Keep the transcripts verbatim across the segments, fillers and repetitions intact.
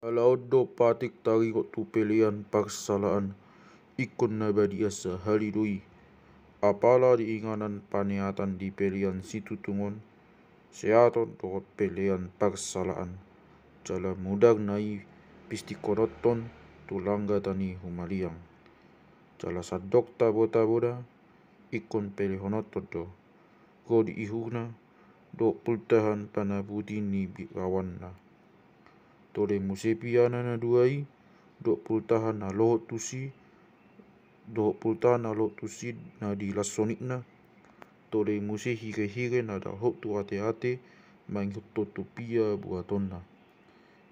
Ala on do patik taringot tu pelean parsalaan, ingkon na badia sahali do i. Apala di inganan paneatan di pelean situtungon, seaton dohot pelean parsalaan. Jala mudar na i pistikkononton tu langgatan i humaliang. Jala sandok tabo-tabo da, ingkon pelehononton do. Ro di ihurna, dohot pultahan panabuti ni birawanna. Tole muse piana na dua i, dohot pultahan na lohot tusi, dohot pultahan na lohot tusi na di las sonitna. Tole muse hire-hire na dohot tu ate-ate, mangihuthon tu pia buatonna.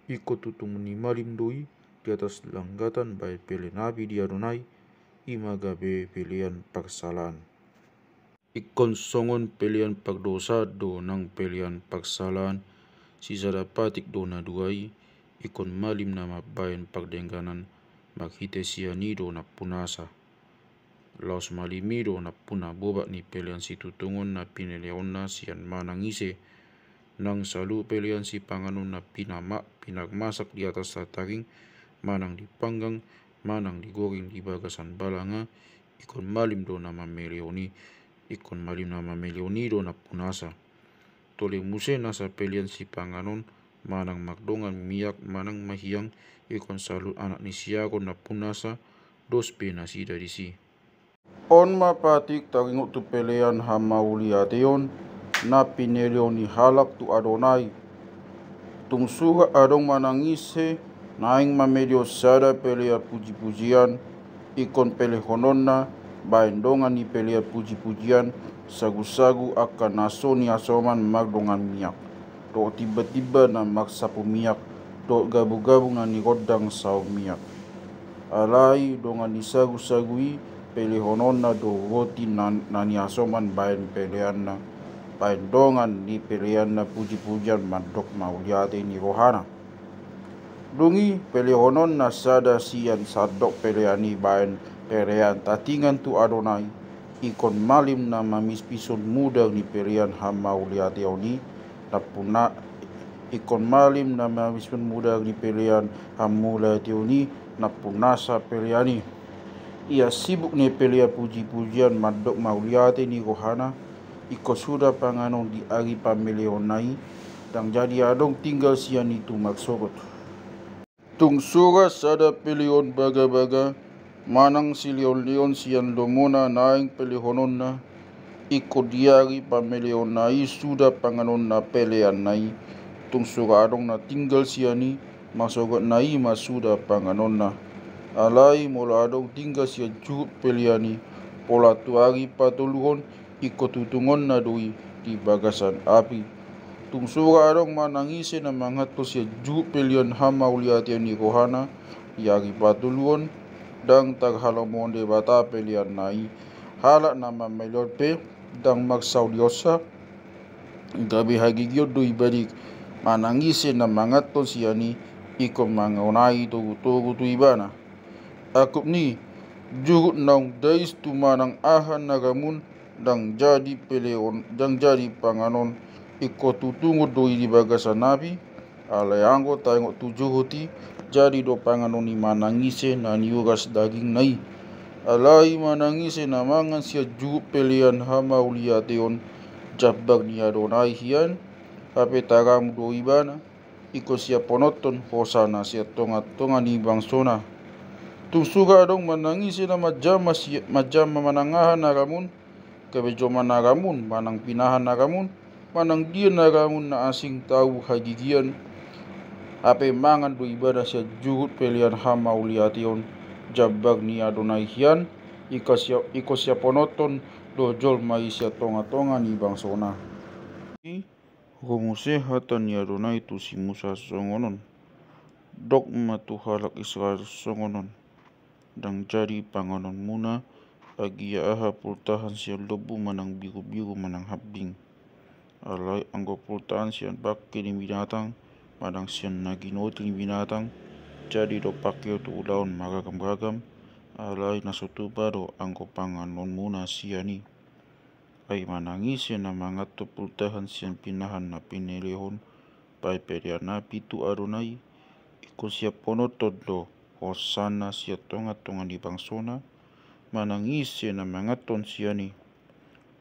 Ingkon tutungon ni malim do i, di atas langgatan baen pelean api di Adonai, i ma gabe pelean parsalaan. Ingkon songon pelean pardosaan do nang pelean parsalaan, sisada patik do na dua i, ingkon malim na mambaen pardengganan, marhite sian i do nampunasa. Laos malim i do nampuna bobak ni pelean situtungon na pineleonna sian manang ise, nang saluhut pelean sipanganon na pinama-, pinarmasak di atas tataring, manang dipanggang, manang digoring di bagasan balanga, ingkon malim do na mamelehon i, ingkon malim na mamelehon i do nampunasa. Tole muse nasa pelean sipanganon, manang mardongan miak, manang mahiang, ingkon saluhut anak ni siagon nampunasa, dos pe nasida disi. On ma patik taringot tu pelean hamauliateon, na pinelehon ni halak tu Adonai. Tung sura adong manang ise, naeng mamelehon sada pelean puji-pujian, ingkon pelehononna, baen dongan ni pelean puji-pujian, sagu-sagu angka na so niasoman mardongan miak, dohot timba-timba na marsapu miak, dohot gabung-gabung na nirondang saur miak. Alai dongan ni sagu-sagu i pelehononna do roti na, na niasoman baen peleanna, baen dongan ni peleanna puji-pujian mandok mauliate ni rohana. Dung i pelehononna sada sian sandok pelean i baen pelean tatingan tu Adonai, ingkon malim na mamispishon mudar ni pelean hamauliateon i, nampuna-, ingkon malim na mamispishon mudar ni pelean hamauliateon i, nampunasa pelean i. Ia sibuk ni pelean puji-pujian mandok mauliate ni rohana, ingkon suda panganon di ari pamelehonna i, ndang jadi adong tinggal sian i tu marsogot. Tung sura sada peleon baga-baga, manang silehon-lehon sian lomona naeng pelehononna, ingkon di ari pamelehonna i suda panganonna peleanna i, tung sura adong na tinggal sian i, marsogot na i ma suda panganonna. Alai molo adong tinggal sian juhut pelean i, pola tu ari patoluhon, ingkon tutungonna do i di bagasan api. Tung sura adong manang ise na manganhon sian juhut pelean hamauliateon ni rohana di ari patoluhon, ndang tarhalomohon Debata peleanna i. Halak na mamelehon pe ndang marsaulionsa, gabe hagigion do i badik. Manang ise na manganhon sian i, ingkon mangonai togu-togu tu ibana. Angkup ni, juhut naung dais tu manang aha na ramun, ndang jadi peleon, ndang jadi panganon, ingkon tutungon do i di bagasan api. Alai anggo taingot tu juhut i, jadi do panganon ni manang ise na niuras dagingna i. Alai manang ise na mangan sian juhut pelean hamauliateon, jambar ni Adonai hian, hape taramu do ibana, ingkon siaphononton hosana sian tonga-tonga ni bangsona. Tung sura adong manang ise na manjama si-, manjama manang aha na ramun, gabe jolma na ramun, manang pinahan na ramun, manang dia na ramun na asing tau hagigian, hape mangan do ibana sian juhut pelean hamauliateon, jambar ni Adonai hian, ingkon sia-, ingkon siaphononton do jolma i sian tonga-tonga ni bangsona. Ro muse hata ni Adonai tu si Musa songon on. Dok ma tu halak Israel songon on: Ndang jadi panganonmuna agia aha pultahan sian lombu manang birubiru manang hambing. Alai anggo pultahan sian bangke ni binatang manang sian na ginoti ni binatang, jadi do pangkeon tu ulaon maragamragam, alai na so tupa do anggo panganonmuna sian i. Ai manang ise na manganhon pultahan sian pinahan na pinelehon baen pelean api tu Adonai, Ingkon siaphononhon do hosana sian tongatonga ni bangsona, manang ise na manganhon sian i.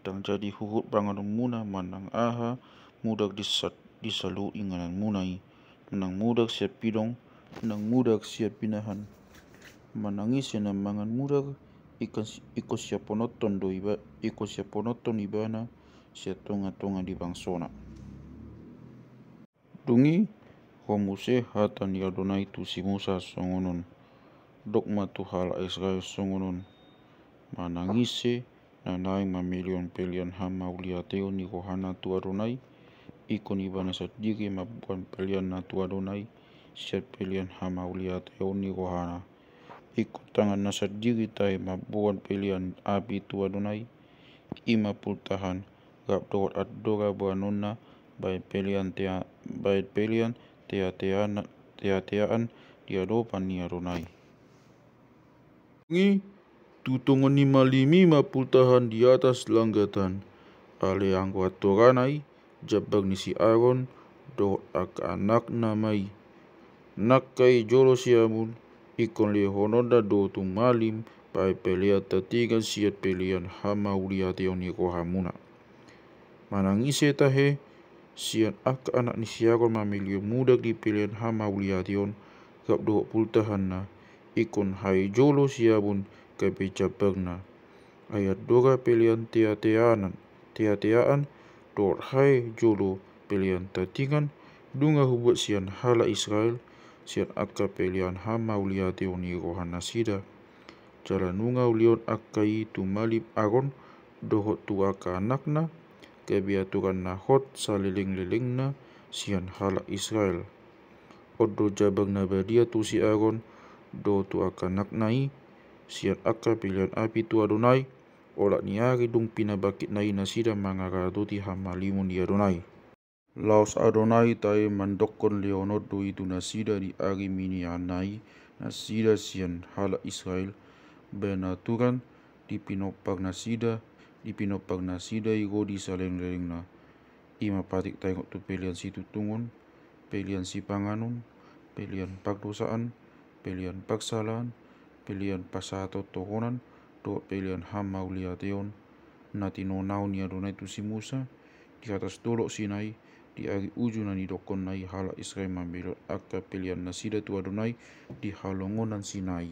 Ndang jadi huhut panganonmuna manang aha mudag di sa-, di saluhut ingananmuna i, manang mudag sian pidong, manang mudag sian pinahan. Manang ise na mangan mudag, ingkon si-, ingkon siaphononhon do iba-, ingkon siaphononhon ibana sian tongatonga ni bangsona. Dung i, ro muse hata ni Adonai tu si Musa songon on. Dok ma tu halak Israel songon on: Manang ise na naeng mamilihon pelean hamauliateon ni rohana tu Adonai, ingkon ibana sandiri mamboan peleanna tu Adonai sian pelean hamauliateon ni rohana. Ingkon tanganna sandiri tahe mamboan pelean api tu Adonai, i ma pultahan, rap dohot andora boanonna, bahen pelean tea-, bahen pelean teateana-, teateaan di adopan ni Adonai. Dung i, tu tongon ni malim i ma pultahan di atas langgatan, alai anggo andorana i, jambak ni si Aron dohot angka anakna ma i. Nangka i jolo siamun, ingkon lehononna do tu malim bahen pelean tatingan sian pelean hamauliateon ni rohamuna. Manang ise tahe sian angka anak ni si Aron mamilihon mudag di pelean hamauliateon, rap dohot pultahanna, ingkon hae jolo siamun gabe jambakna. Ai andora pelean teateaan, teateaan, dohot hae jolo pelean tatingan, nunga hubuat sian halak Israel, sian angka pelean hamauliateon ni rohanasida. Jala nunga hulehon angka i tu malim Aron, dohot tu angka anakna, gabe aturan na hot salelenglelengna sian halak Israel. On do jambak na badia tu si Aron, dohot tu angka anakna i, sian angka pelean api tu Adonai, olat ni ari dung pinabangkitna i nasida mangaradoti hamalimon ni Adonai. Laos Adonai tahe mandokkon lehononna do i tu nasida di ari minianna i, nasida sian halak Israel, bahen aturan di pinompar nasida, di pinompar nasida i ro di salelenglelengna. I ma patik taringot tu pelean situtungon, pelean sipanganon, pelean pardosaan, pelean parsalaan, pelean pasahattohonan, dohot pelean hamauliateon, na tinonaon ni Adonai tu si Musa, di atas dolok Sinai, di ari uju na nidokkonna i halak Israel mamilihon angka peleannasida tu Adonai di halongonan Sinai.